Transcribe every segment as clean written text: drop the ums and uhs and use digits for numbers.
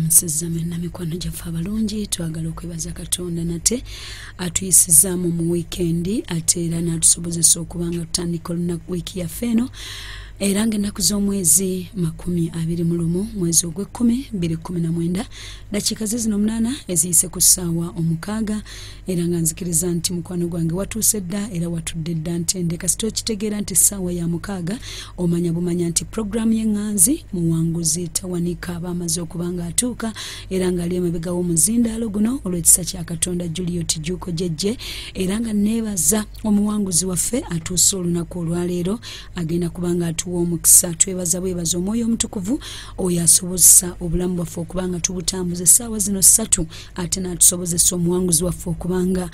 Tubalamusizza mwenna mikwano gyaffe abalungi. Twagala okwebaza Katonda nate atuyisizaamu mu wiikendi, ate era n'atusobozesa okuba nga tutandika olunaku wiiki yaffe eno, era ng'ennaku z'omwezi 21 mwezi ogw'ekumi 2019, dakiika ze zino 8 eziyise ku ssaawa 6. Era nga nzikiriza nti mukwano gwange watuuse dda era watudde dda ntende. Kasita okitegeera nti ssaawa ya 6, omanya bumanya nti puroguramu y'eŋŋanzi Muwanguzi Tawanika bamaze okuba nga atuuka, era ng'ali emabega w'omuzindaalo guno olw'ekisa kya Katonda Juliet Juuko Jejje. Era nga neebaza omuwanguzi waffe atuuse olunaku olwaleero, agenda kuba nga atuwa omukisa. Twebaza bwebaza Omwoyo Omutukuvu oyo asobozesa obulamu bwaffe okuba nga tubutambuza essaawa zino 3, ate n'atusobozesa omuwanguzi waffe okuba nga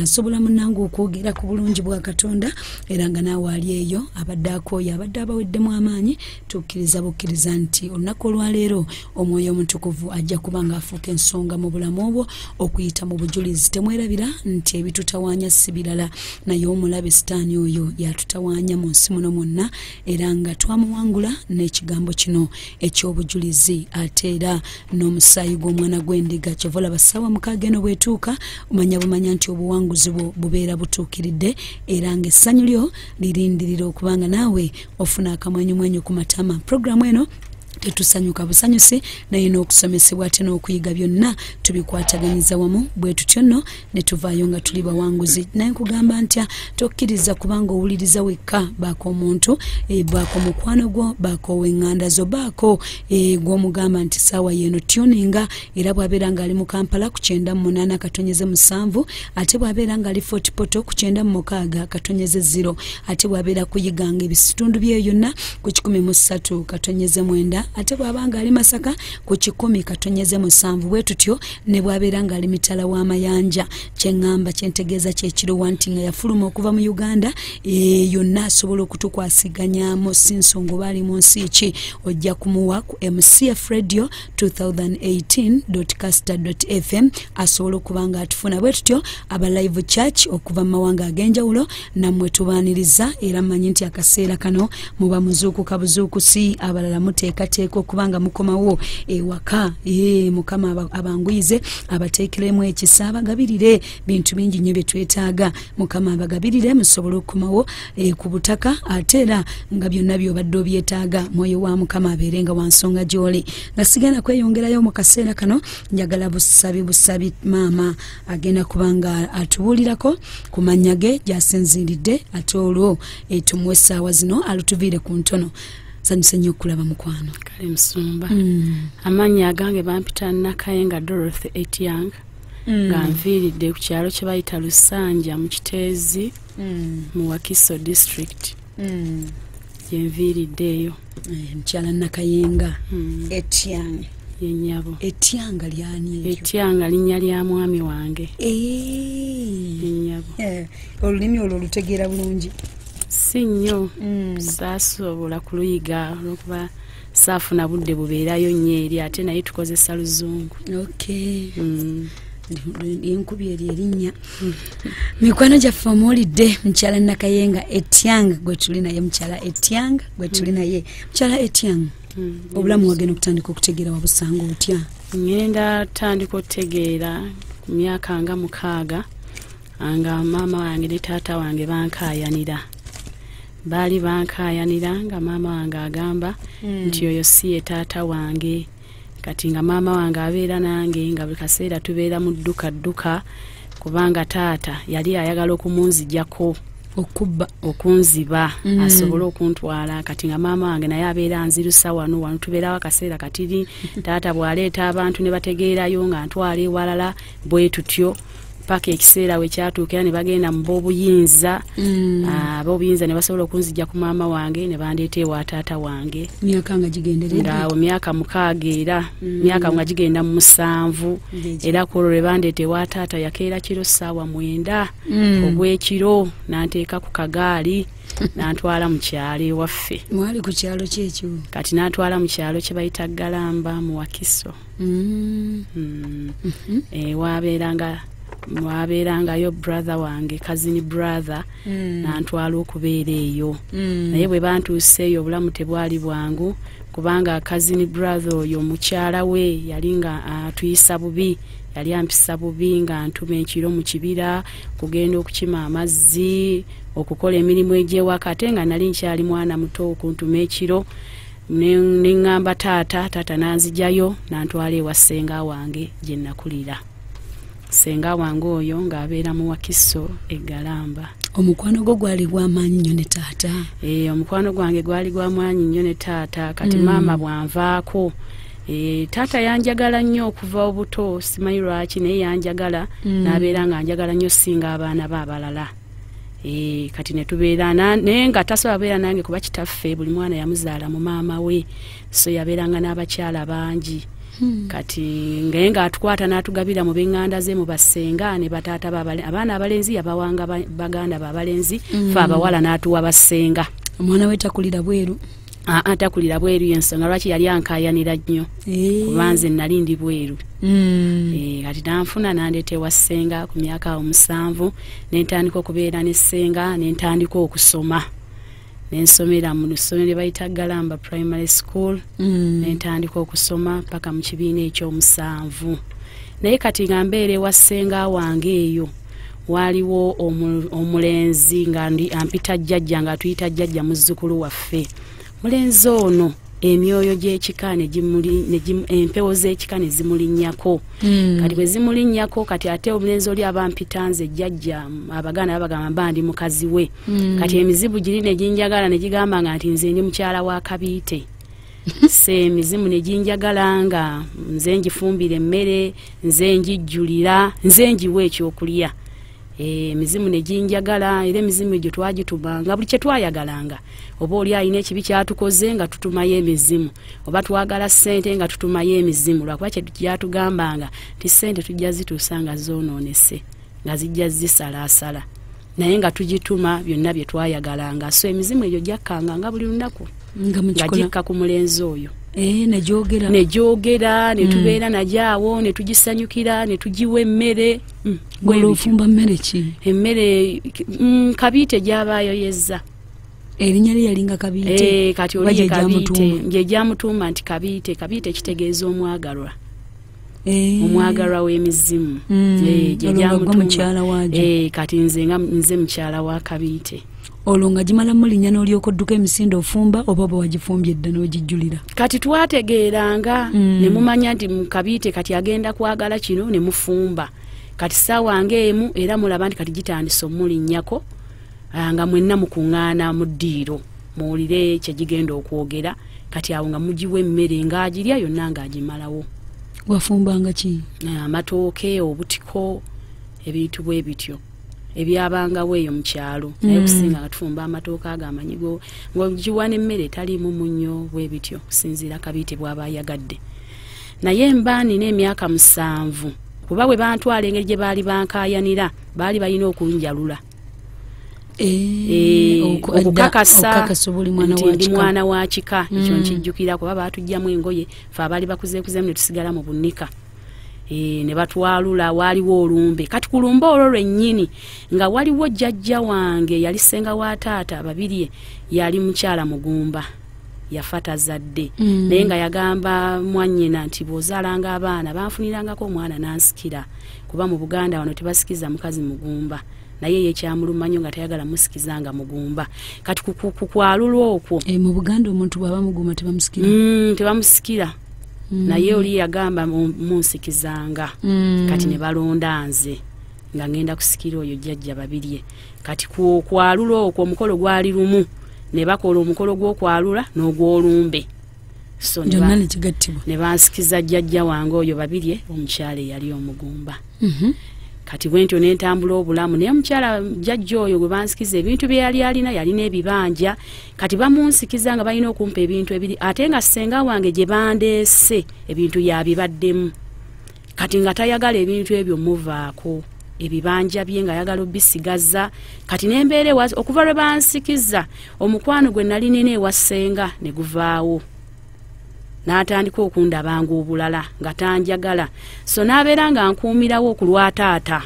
asobola munnange okwogera ku bulungi bwa Katonda. Era nga naawe ali eyo abadde akooye, abadde abaweddemu amaanyi, tukkiriza bukkiriza nti olunaku olwaleero Omwoyo Omutukuvu ajja kuba nga afuuka ensonga mu bulamu obwo okuyita mu bujulizi. Temwerabira nti ebitutawaanya si birala, naye omulabe Sitaani oyo yatutawaanya mu nsi muno mwonna, era nga twamuwangula n'ekigambo kino eky'obujulizi, ate era n'omusaayi gw'omwana gw'endiga. Kyova olaba ssaawa 6 eno bw'etuuka, omanya bumanya nti obuwanguzi bwo bubeera butuukiridde, era ng'essanyu lyo lirindirira okubanga naawe ofuna akamwenyumwenyu ku matama. Puroguramu eno tetusanyuka busanyusi, naye n'okusomesebwa ate n'okuyiga byonna tubikwataganyiza wamu, bwe tutyo nno ne tuvaayo nga tuli bawanguzi. Naye nkugamba ntya, tokkiriza kubanga owuliriza wekka. Baako omuntu, baako mukwano gwo, baako ow'eŋŋanda zo, baako gw'omugamba nti ssaawa yeeno tuninga. Era bw'abeera ng'ali mu Kampala ku 98.7, ate bw'abeera ng'ali Fort Portal ku 96.0, ate bw'abeera kuyiganga ebitundu bye yonna ku 103.9, ate bw'aba ng'ali Masaka ku 100.7. Bwe tutyo ne bw'abeera ng'ali mitala w'amayanja, kyeŋŋamba kyentegeeza kyekiruwa nti nga yafuluma okuva mu Uganda yonna asobola okutukwasiganyamu, si nsonga oba ali mu nsi ki, ojja kumuwa ku MCF Radio 2018.caster.fm asobola okuba nga atufuna. Bwe tutyo aba Live Church okuva mu mawanga ag'enjawulo nammwe tubaaniriza, era mmanyi nti akaseera kano muba muzuukuka buzuukusi, abalala muteekateeka okuba nga mukomawo ewaka. Mukama abanguyize, abateekeremu ekisa, abagabirire bintu bingi nnyo bye twetaaga. Mukama abagabirire musobole okukomawo ku butaka, ate era nga byonna by'obadde obyetaaga. Mwoyo wa Mukama abeere nga wa nsonga gy'oli. Nga sigenda kweyongerayo mu kaseera kano, njagala busabi busabi maama agenda kuba nga atubuulirako ku mannya ge gy'asinziiridde, ate olwo tumuwe essaawa zino alutuviire ku ntono. Sanyuse nnyo okulaba mukwano. Kale musumba. Amannya agange bampita Nakayenga Dorothy Etyang, nga nviiridde ku kyalo kye bayita Lusanja mu Kiteezi mu Wakiso district. Gye nviiridde eyo. Mukyala Nakayenga Etyang. Yennyabo. Etyanga lyani eryo? Etyanga linnya lya mwami wange. Yennyabo. Olulimi olwo olutegeera bulungi? Si nnyo, saasobola kuluyiga olwokuba saafuna budde bubeerayo nnyo eri, ate naye tukozesa Luzungu. Okay. Enkubi eri erinnya. Mikwano gyaffe omuwulidde mukyala Nakayenga Etyang gwe tuli naye, mukyala Etyang gwe tuli naye. Mukyala Etyang, obulamu wagenda okutandika okutegeera wabusanga otya? Ngenda tandika okutegeera ku myaka nga 6, nga maama wange ne taata wange bankaayanira. Baali bankaayanira nga maama wange agamba nti oyo si ye taata wange. Kati nga maama wange abeera nange, nga buli kaseera tubeera mu dduka dduka, kubanga taata yali ayagala okumunzijako okubba okunziba asobole okuntwala. Kati nga maama wange naye abeera anzirusa wano wano, tubeerawo akaseera katiri. Taata bw'aleeta abantu ne bategeerayo nga ntwala ewalala, bwe tutyo paka ekiseera we kyatuukira ne bagenda mu b'obuyinza. Ab'obuyinza ne basobola okunzijja ku maama wange ne bandeeta ewa taata wange. Myaka nga gigenderedde? Ngaawo myaka 6, era myaka nga gigenda mu 7. Era ku olwo lwe bandeeta ewa taata yakeera kiro ssaawa 9 ogw'ekiro, n'anteeka ku kagaali n'antwala mu kyalo ewaffe. Mwali ku kyalo ki ekyo? Kati n'antwala mu kyalo kye bayita Galamba mu Wakiso. Wabeeranga Mwabeerangayo brother wange, cousin brother, nantwala okubeera eyo. Naye bwe bantuuseeyo obulamu tebwali bwangu, kubanga cousin brother oyo mukyala we yali nga atuyisa bubi, yali ampisa bubi nga ntuma ekiro mu kibira kugenda okukima amazzi, okukola emirimu egy'ewaka, ate nga nali nkyali mwana muto okuntuma ekiro. Ne ŋŋamba taata, taata n'anzijayo n'antwala ewa ssenga wange gye nakulira. Ssenga wange oyo ng'abeera mu Wakiso e Galamba. Omukwano gwo gwali gw'amaanyi nnyo ne taata? Omukwano gwange gwali gw'amaanyi nnyo ne taata. Kati maama bw'anvaako, taata yanjagala nnyo okuva obuto, simanyi lwaki naye yanjagala, n'abeera nga njagala nnyo singa abaana be abalala. Kati ne tubeera naye nga tasobola kubeera nange kuba kitaffe buli mwana yamuzaala mu maama we, so yabeeranga n'abakyala bangi. Kati ngaye ng'atukwata n'atugabira mu b'eŋŋanda ze, mu bassenga ne bataata abaana abalenzi yabawanga baganda be abalenzi, fe abawala n'atuwa bassenga. Omwana we takulira bweru? Aa, takulira bweru, y'ensonga lwaki yali ankaayanira nnyo, kuba nze nali ndi bweru. Kati nanfuna nandeeta ewa ssenga ku myaka awo 7, ne ntandika okubeera ne ssenga, ne ntandika okusoma. Ne nsomera mu ssomero lye bayita Galamba Primary School, ne ntandika okusoma paka mu kibiina eky'omusanvu. Naye kati nga mbeera ewa ssenga wange eyo, waaliwo omulenzi nga ampita jjajja, ng'atuyita jjajja muzzukulu waffe. Mulenzi ono emyoyo gy'ekika empewo z'ekika ne zimulinnyako. Kati bwe zimulinnyako, kati ate omulenzi oli aba mpita nze jjajja, Abaganda babagamba mba ndi mukazi we. Kati emizibu giri ne ginjagala ne gigamba nga nti nze ndi mukyala wa Kabiite. Se emizimu ne ginjagala nga nze ngifumbira emmere, nze ngijjulira, nze ngiwa ekyokulya. Emizimu ne ginjagala, era emizimu egyo twagitumanga buli kye twayagalanga. Oba oli alina ekibi kyatukoze nga tutumayo emizimu, oba twagala ssente nga tutumayo emizimu, lwakuba kye kyatugambanga nti ssente tujja zituusa nga zoonoonese, nga zijja zisalaasala, naye nga tugituma byonna bye twayagalanga. So emizimu egyo gyakkanga nga buli lunaku nga nga gikka ku mulenzi oyo. Negyogera. Negyogera, ne tubeera nagyawo, ne tugisanyukira, ne tugiwa emmere. Gwe ofumba mmere ki? Emmere, Kabiite gy'abaayo yezza. Erinnya lye yalinga Kabiite? Kati oli ye Kabiite, gye gyamutuuma nti Kabiite. Kabiite kitegeeza omwagalwa. Omwagalwa w'emizimu. Gye Olwo nga gwe gyamutuuma. mukyala waagyo. Kati nze nga nze mukyala wa Kabiite. Olwo nga gimala mulinnya n'olyoka odduka emisinde ofumba, oba bwe wagifumbye dda n'ogijjulira? Kati twategeeranga, ne mumanya nti mu Kabiite kati agenda kwagala kino, ne mufumba. Kati ssaawa ng'emu era mulaba nti kati gitandise omulinnyako, nga mwenna mukuŋŋaana mu ddiiro muwulire kye gigenda okwogera. Kati awo nga mugiwa emmere ng'agirya yonna ng'agimalawo. Wafumbanga ki? Amatooke, obutiko, ebintu bwe bityo ebyabangawo eyo mu kyalo. Naye okusinga nga tufumba amatooke ago amanyi ng'ogiwa n'emmere etaliimu munnyo bwe bityo, okusinziira Kabiite bw'aba ayagadde. Naye mba nina emyaka 7, kuba bwe bantwala engeri gye baali bankaayanira, baali balina okunjalula. Okukakasa Okukakasa oba oli mwana nti wa ndi kika. mwana wa kika. Ekyo nkijjukira kuba baatuggyamu engoye, ffe abaali bakuzeekuzeemu ne tusigala mu bunnika. Ne batwalula, waaliwo olumbe. Kati ku lumbe olwo lwennyini nga waliwo jjajja wange yali ssenga wa taata Babirye, yali mukyala mugumba, yafa tazadde. Naye nga yagamba mwannyina nti bw'ozaalanga abaana banfunirangako omwana n'ansikira, kuba mu Buganda wano tebasikiza mukazi mugumba. Naye ye kyamuluma nnyo nga tayagala musikiza nga mugumba. Kati ku kwalulwa okwo, Mu Buganda omuntu bw'aba mugumba tebamusikira? Tebamusikira. Naye oli yagamba munsikizanga. Kati ne balonda nze nga ngenda kusikira oyo jjajja Babirye. Kati ku kwalula okwo omukolo gwali lumu, ne bakola omukolo gw'okwalula n'ogw'olumbe. So Gyonna ne kigattibwa. ne bansikiza jjajja wange oyo Babirye, omukyala eyali omugumba. Kati bwe ntyo ne ntambula obulamu. Naye omukyala jjajja oyo gwe bansikiza ebintu bye yali alina, yalina ebibanja. Kati bamunsikiza nga balina okumpa ebintu ebiri, ate nga ssenga wange gye bandeese ebintu yabibaddemu. Kati nga tayagala ebintu ebyo muvaako, ebibanja bye nga ayagala obisigaza. Kati ne mbeera okuva lwe bansikiza, omukwano gwe nali nina ewa ssenga ne guvaawo. N'atandika okundabanga obulala nga tanjagala. So n'abeera nga nkuumirawo ku lwa taata.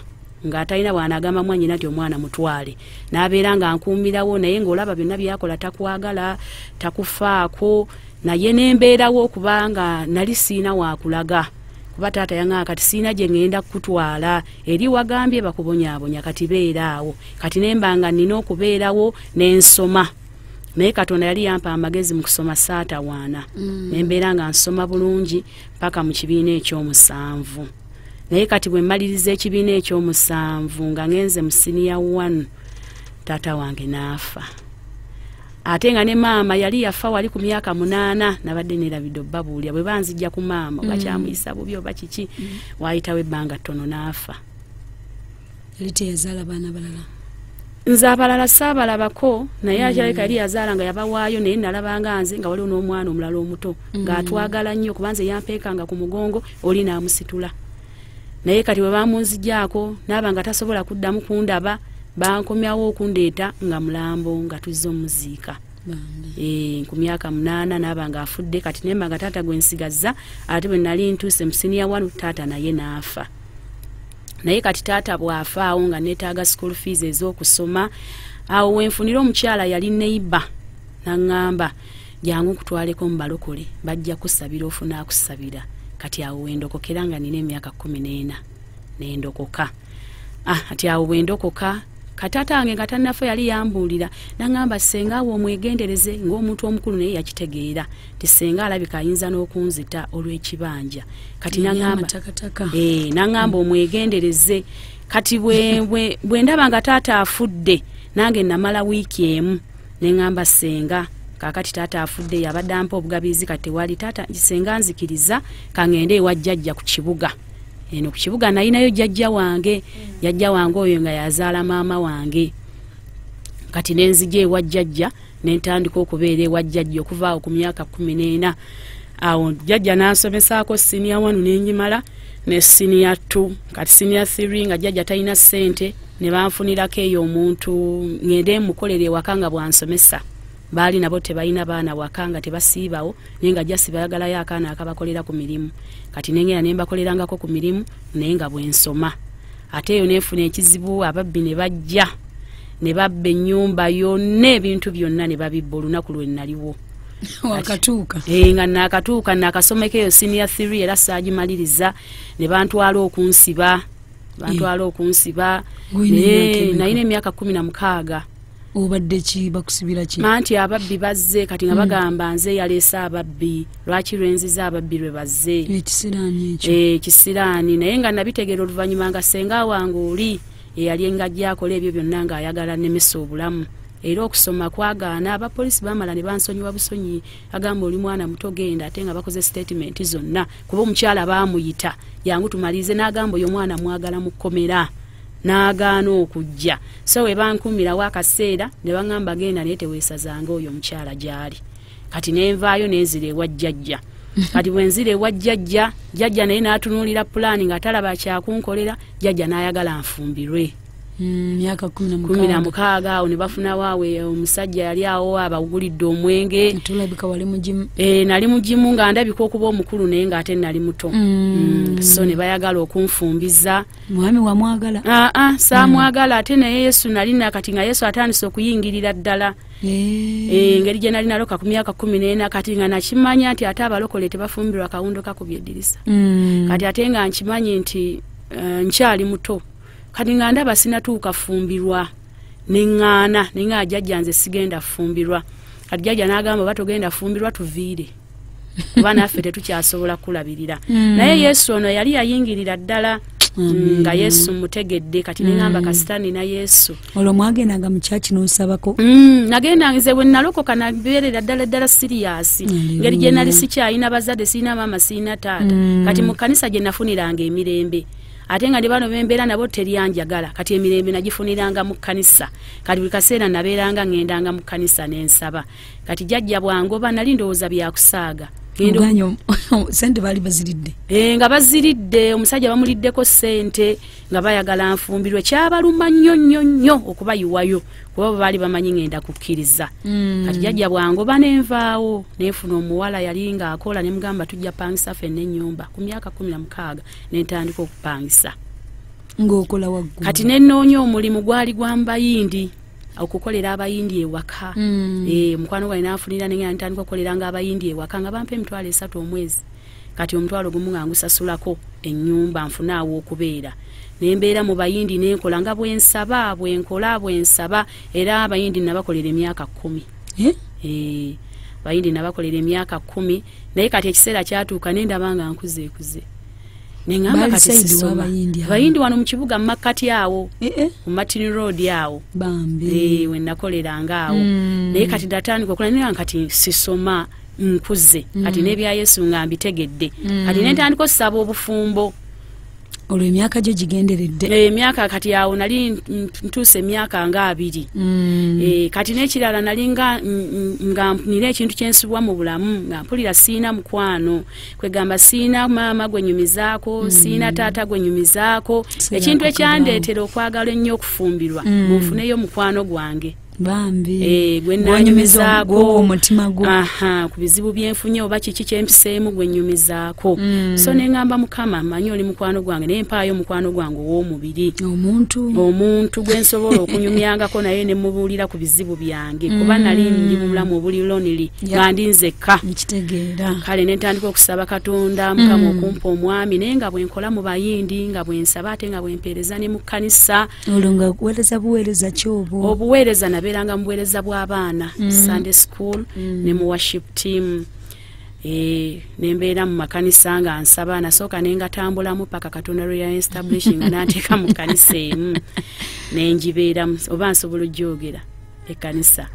Ng'atalina bw'anaagamba mwannyina nti omwana mutwale, n'abeera nga nkuumirawo, naye ng'olaba byonna byakola takwagala, takufaako, naye nembeerawo kubanga nali siina waakulaga. Kuba taata yaŋŋamba kati siina gye ŋŋenda kukutwala, eri wagambye bakubonyaabonya, kati beera awo. Kati nemba nga nnina okubeerawo n'ensoma. Naye Katonda yali yampa amagezi mu kusoma saatawaana. Nembeera nga nsoma bulungi paka mu kibiina ekyomusanvu. Naye kati bwe mmaliriza ekibiina ekyomusanvu nga ngenze mu siniya 1, taata wange n'afa. Ate nga ne maama yali yafa wali ku myaka 8, nabadde neerabidde obbabuulira bwe banzijja ku maama bakyamuyisa bubi oba kiki, waayitawo ebbanga ttono n'afa. Yali teyazaala baana balala? Nze abalala saabalabako, naye akirabika yali yazaala nga yabawaayo, naye nalabanga nze nga waliwo n'omwana omulala omuto ng'atwagala nnyo, kuba nze yampeekanga ku mugongo oli n'amusitula. Naye kati bwe bamunzigyako n'aba nga tasobola kuddamu kundaba, bankomyawo okundeeta nga mulambo nga tuzze omuziika. Ku myaka 8 n'aba nga afudde. Kati nemba nga taata gwe nsigazza, ate bwe nali ntuuse mu siniya 1 taata naye n'afa. Naye kati taata bw'afaawo nga neetaaga school fees ez'okusoma, awo wenfunira omukyala yali neighbor n'aŋŋamba jangu nkutwaleko mu balokole, bajja kusabira ofuna akusabira. Kati awo wendokokera nga nina emyaka 14 nendokoka. Ati awo bwendokoka, kataata wange nga tannafa yali yambuulira n'aŋŋamba ssenga awo omwegendereze ng'omuntu omukulu, naye yakitegeera nti ssenga alabika ayinza n'okunzita olw'ekibanja. Kati n'aŋŋamba omwegendereze. Kati bwe ndaba nga taata afudde, nange namala wiiki emu ne ŋŋamba ssenga kaakati taata afudde, yabadde ampa obugabizi, kati tewali taata, ssenga nzikiriza kaŋŋende ewa jjajja ku kibuga. Eno ku kibuga nalinayo jjajja wange, jjajja wange oyo nga yazaala maama wange. Kati ne nzija ewa jjajja ne ntandika okubeera ewa jjajja okuva awo ku myaka 14. Awo jjajja n'ansomesaako siniya 1 ne njimala ne siniya 2. Kati siniya 3 nga jjajja talina ssente, ne banfunirako eyo omuntu ŋŋende mmukolere ewaka nga bw'ansomesa. Baali nabo tebalina baana waka nga tebasiibawo, naye nga jjasi bayagalayo akaana akabakolera ku mirimu. Kati nengenda ne mbakolerangako ku mirimu naye nga bwe nsoma. Ate eyo nenfuna ekizibu, ababbi ne bajja ne babba ennyumba yonna, ebintu byonna ne babibba olunaku lwe naliwo. Wakatuuka? Nga naakatuuka, naakasomeko eyo siniya 3 era saagimaliriza, ne bantwala okunsiba. Nalina emyaka 16. Obadde ki bakusibira ki? Anti ababbi bazze, kati nga bagamba nze yaleese ababbi, lwaki lwenziza ababbi lwe bazze? Ekisiraani ekyo. Ekisiraani, naye nga nabitegeera oluvannyuma nga ssenga wange oli eyali engajja akola ebyo byonna ng'ayagala nnemesa obulamu. Era okusoma kwagaana, abapoliisi baamala ne bansonyiwa busonyi, agamba oli mwana muto genda, ate nga bakoze statement zonna, kuba omukyala baamuyita jangu tumalirize, n'agamba oyo omwana mwagala mu kkomera, n'agaana okujja. So we bankuumirawo akaseera ne baŋŋamba genda naye teweesazanga oyo omukyala gy'ali. Kati ne nvaayo ne nzira ewa jjajja. Kati bwe nzira ewa jjajja, jjajja naye n'atunuulira pulaani nga talaba kyakunkolera, jjajja n'ayagala nfumbirwe. Myaka 16 awo ne bafunawo awo omusajja yali awo abawugulidde omwenge. Tulabika wali mugimu. Nali mugimu nga ndabika okuba omukulu naye ng'ate nali muto. So ne bayagala okunfumbiza. Mwami wamwagala? Saamwagala, ate naye Yesu nalina, kati nga Yesu atandise okuyingirira ddala. Engeri gye nali naloka ku myaka 14, kati nga nakimanya nti ate abalokole tebafumbirwa kawundo kakubye eddirisa. Kati ate nga nkimanyi nti nkyali muto. Kati nga ndaba sinatuuka fumbirwa, neŋŋaana, neŋŋaa jjajja nze sigenda fumbirwa. Kati jjajja n'agamba oba togenda fumbirwa tuviire, kuba naffe tetukyasobola kulabirira. Naye Yesu ono yali yayingirira ddala nga Yesu mutegedde. Kati neŋŋamba kasita nina Yesu. Olwo mwagendanga mu kyaki n'osabako? Nagenda nze bwe nalokoka nabeerera ddala ddala siriyasi. Ngeri gye nali sikyalina bazadde, sirina maama, sirina taata. Kati mu kkanisa gye nafuniranga emirembe. Ate nga ne bano bembeera nabo teryanjagala. Kati emirembe nagifuniranga mu kkanisa. Kati buli kaseera nabeeranga ŋŋendanga mu kkanisa ne nsaba. Kati jjajja bwangoba nali ndowooza byakusaaga. Sente baali baziridde? Nga baziridde, omusajja bamuliddeko ssente nga bayagala nfumbirwe. Kyabaluma nnyo nnyo nnyo okubayiwayo, kuba bo baali bamanyi ŋŋenda kukkiriza. Kati jjajja bwangoba nenvaawo, nenfuna omuwala yali ng'akola, ne mugamba tujja pangisa ffenna ennyumba ku myaka 16 ne ntandika okupangisa. Ng'okola waggulu. Kati nenoonya omulimu gwali gwa Mbayindi, okukolera Abayindi ewaka. Mukwano gwange nanfunira, nengenda ntandika okukoleranga Abayindi ewaka nga bampa 30,000 omwezi. Kati 50,000 nga ngusasulako ennyumba nfune awo okubeera. Nembeera mu Bayindi nenkola nga bwensaba, bwenkola, bwensaba, era Abayindi nabakolera emyaka 10. Bayindi nabakolera emyaka 10, naye kati ekiseera kyatuuka nendaba nga nkuzeekuze. Nengamba kati sisoma. Bayindi wano mu kibuga mu makkati awo, ku Martin Road awo. Bambi. We nakoleranga awo. Naye kati natandika okukola naye kati sisoma, nkuze. Kati n'ebya Yesu nga mbitegedde. Kati ne ntandika okusaba obufumbo. Olwo emyaka gyo gigenderedde. Emyaka kati awo nali ntuuse emyaka nga 20. Kati n'ekirala nali nga nina ekintu kyensubwa mu bulamu, nga mpulira siina mukwano, kwegamba siina maama gwe nyumizaako, siina taata gwe nyumizaako. Ekintu ekyandeetera okwagala ennyo okufumbirwa, munfuneyo mukwano gwange. Bambi. Gwe nanyumizaako omutima gwo. Ku bizibu byenfunye oba kiki kyempiseemu gwe nyumizaako. So ne ngamba Mukama, mmanyi oli mukwano gwange, naye mpaayo mukwano gwange ow'omubiri. Omuntu gwe nsobola okunyumyangako naye ne mubuulira ku bizibu byange, kuba nali ndi mu bulamu obuli lonely, nga ndi nzekka. Nkitegeera. Kale ne ntandika okusaba Katonda Mukama okumpa omwami, naye nga bwe nkola mu Bayindi, nga bwe nsaba ate nga bwe mpeereza ne mu kkanisa. Olwo nga weereza buweereza ki obwo? Obuweereza nabeeranga mu buweereza bw'abaana, Sunday school, ne mu worship team. Nembeera mu makanisa nga nsaba, nasooka ne ngatambulamu paka Katonda lwe ya establishing nga nanteeka mu kkanisa emu nengibeeramu, oba nsobola ogyogera ekkanisa.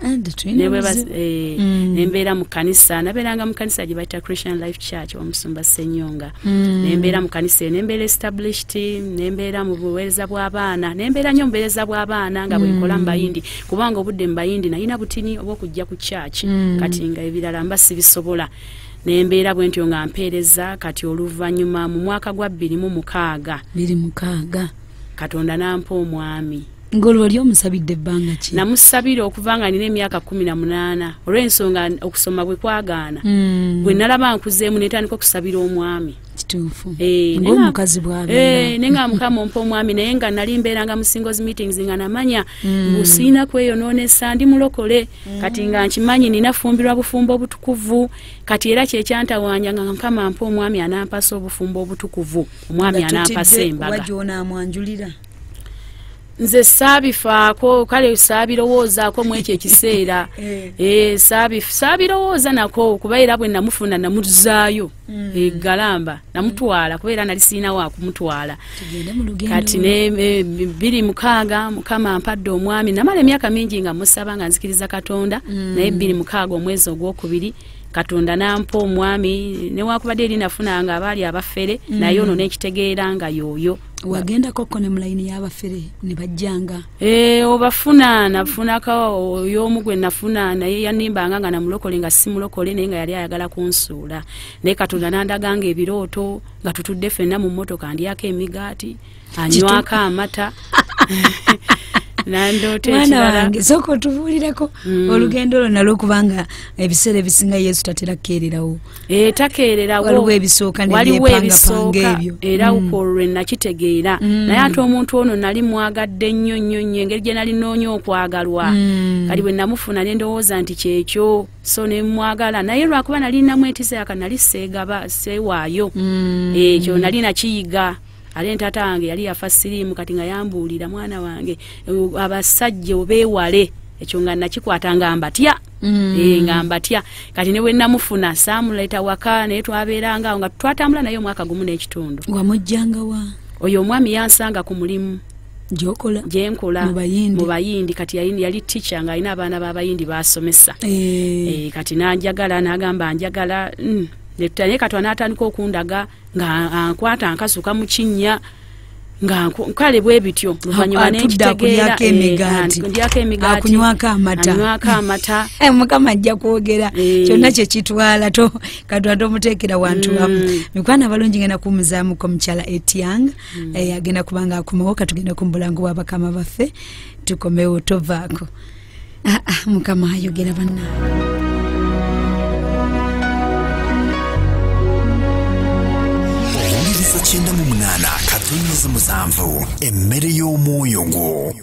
Nembeera mu kkanisa, nabeeranga mu kkanisa gye bayita Christian Life Church omusumba Ssenyonga. Nembeera mu kkanisa eyo, nembeera established, nembeera mu buweereza bw'abaana, nembeera nnyo mu buweereza bw'abaana nga bwe nkola mu Bayindi, kubanga obudde mu Bayindi nalina butini obw'okujja ku church, kati nga ebirala mba sibisobola. Nembeera bwe ntyo nga mpeereza. Kati oluvannyuma mu mwaka gwa 2006, 2006, Katonda n'ampa omwami. Ng'olwo oli omusabidde ebbanga ki? Namusabira okuva nga nina emyaka 18, olw'ensonga okusoma bwe kwagaana. Bwe nalaba nkuzeemu ne ntandika okusabira omwami. Kituufu. Ng'omukazi bw'abeera. Naye nga Mukama ompa omwami, naye nga nali mbeeranga mu singles meetings nga namanya mbu siina kweyonoonesa, ndi mulokole. Kati nga nkimanyi nina fumbirwa bufumbo obutukuvu. Kati era kyekyantawaanya nga Mukama ampa omwami anampasa obufumbo obutukuvu, omwami anampasa embaga. Wa gy'onaamwanjulira? Nze saabifaako, kale saabirowoozaako mu ekyo ekiseera. Saabirowooza nako, kuba era bwe namufuna namuzaayo eggalamba, namutwala, kuba era nali siina wa kumutwala. Kati ne 2006 Mukama ampadde omwami. Namala emyaka mingi nga musaba nga nzikiriza Katonda, naye 2006 omwezi ogwokubiri Katonda n'ampa omwami. Newankubadde eri nafunanga abaali abafere, naye ono n'ekitegeera nga y'oyo. Wagendako ko ne mu layini y'abafere ne bajjanga? Obafuna, nafunako oy'omu gwe nafuna, naye yannimbanga nga namulokole nga si mulokole, naye nga yali ayagala kunsuula. Naye Katonda n'andaganga ebirooto nga tutudde ffenna mu mmotoka, ndyako emigaati, anywako amata. Nandoota ekirala. Wange, sooka otubuulireko olugendo olwo nalwo, kubanga ebiseera ebisinga Yesu tatera kukeererawo. Takeererawo. Waliwo ebisooka ne byepangapanga ebyo. Era olwo lwe nakitegeera. Naye ate omuntu ono nali mwagadde nnyo nnyo nnyo, engeri gye nali nnoonya okwagalwa. Kati bwe namufuna ne ndowooza nti kyekyo, so ne mwagala. Naye lwakuba nali nnamu entiisa yaka, nali seegaba, seewaayo. Ekyo nali nakiyiga. Ate taata wange yali yafa siriimu, kati nga yambuulira, mwana wange abasajja obeewale. Ekyo nga nakikwata nga mbatya. Nga mbatya. Kati ne bwe namufuna saamuleeta waka, naye twabeeranga awo nga twatambula naye omwaka 1.5. Wamuggyanga wa? Oyo omwami yansanga ku mulimu Gy'okola? Gye nkola. Mu Bayindi. Mu Bayindi. Kati yali teacher nga alina abaana b'Abayindi b'asomesa. Kati n'anjagala, n'agamba njagala. Naye kati n'atandika okundaga nga ankwata ankasuka mu kinnya, nga kale bwe bityo. Oluvannyuma ne nkitegeera, Atudde akunywako emigaati. Akunywako amata. Akunywako amata. Anywako amata. Mukama ajja kwogera. Kyonna kye kitwala to Katonda tomuteekera wantu wamu. Mikwano abalungi, ngenda kuwummuzaamuko mukyala Etiang. Agenda kubanga akomawo, katugenda ku mubulango bw'abakama baffe, tukomewo tovaako. Mukama ayogera bannange. 98.7 emmere y'omwoyo gwo.